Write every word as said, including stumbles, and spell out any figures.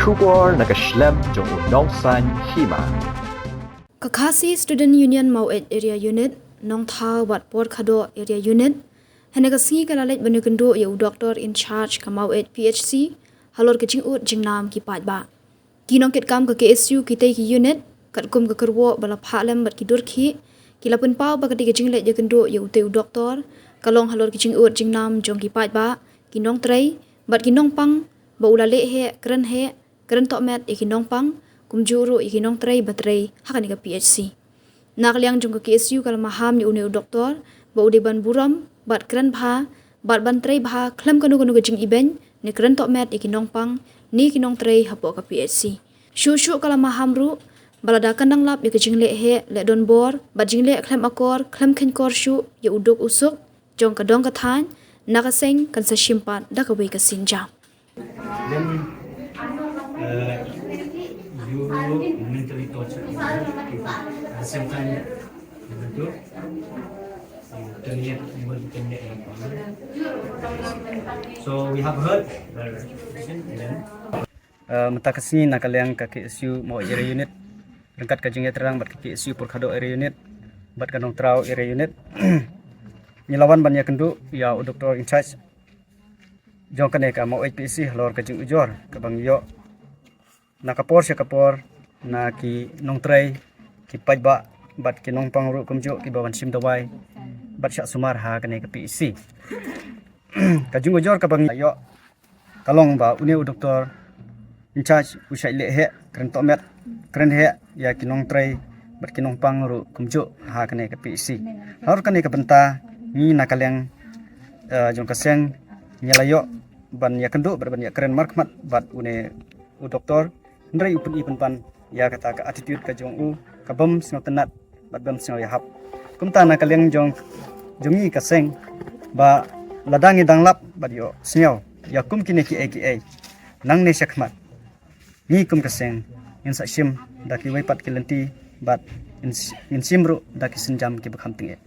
Khubor na ka shlem jong u nongsan hima. Ka Khasi Student Union Maweit Area Unit, Nongthaw bad Porkhadoh Area Unit, hynne ka sngi ka la leit ban ïakynduh ïa u doctor in charge ka Maweit P H C halor ka jingud jingnam ki paidbah. Ki nongkitkam ka K S U kitei ki unit, katkum ka kyrwoh ba la phah lem bad ki dur khih, ki la pynpaw ba katei ka jingleit ïakynduh ïa utei u doctor ka long halor ka jingud jingnam jong ki paidbah, ki nongtrei bad ki nongpang, ba u la leh heh, kren heh, kren tohmet ïa ki nongpang, kumjuh ruh ïa ki nongtrei ba trei ha kane ka P H C. Na ka liang jong ka K S U ka la maham ïa une u doctor ba u dei ban burom bad kren bha bad ban trei bha khlem kano kano ka jingibeiñ ne kren tohmet ïa ki nongpang ne ki nongtrei hapoh ka P H C. Shuh shuh ka la maham ruh ba lada kan dang lap ïa ka jingleh heh leh donbor bad jingleh khlem akor khlem kheiñkor shuh ïa u duk u suk jong ka dong ka thaiñ, na ka seng kan sa shim pat da kawei ka sienjam. Then, uh, you mentally torture people. At the same time, you do, you terminate, you want to terminate your partner. So we have heard the reason, and then Uh, mynta ka sngi na ka liang ka K S U Maweit Area Unit ryngkat ka jingïatreilang bad ka K S U Porkhadoh Area Unit bad ka Nongthaw Area Unit, ngi la wan ban ïakynduh ïa u doctor in charge jong kane ka Maweit P H C halor ka jingujor kaba ngi ïoh na ka por sha ka por na ki nongtrei, ki paidbah bad ki nongpang ruh kumjuh kiba wan shim dawai bad shah sumar ha kane ka P H C. Ka jingujor kaba ngi ïoh ka long ba une u doctor in charge u shait leh heh, kren tohmet, kren heh ïa ki nongtrei bad ki nongpang ruh kumjuh ha kane ka P H C. Halor kane ka bynta ngi na ka liang, eh, jong ka seng ngi la ïoh ban ïakynduh bad ban ïakren markhmat bad une u doctor, hynrei u pyni pynban ïa kata ka attitude ka jong u, ka bym sngewtynnat bad bym sngew ïahap. Kumta na ka liang jong, jong ngi ka seng, ba lada ngi dang lap bad ïohsngew ïa kum kine kiei kiei nangne shakhmat, ngi kum ka seng ngin sa shim da kiwei pat ki lynti bad ngin, ngin shim ruh da ki sienjam kiba kham tyngeh.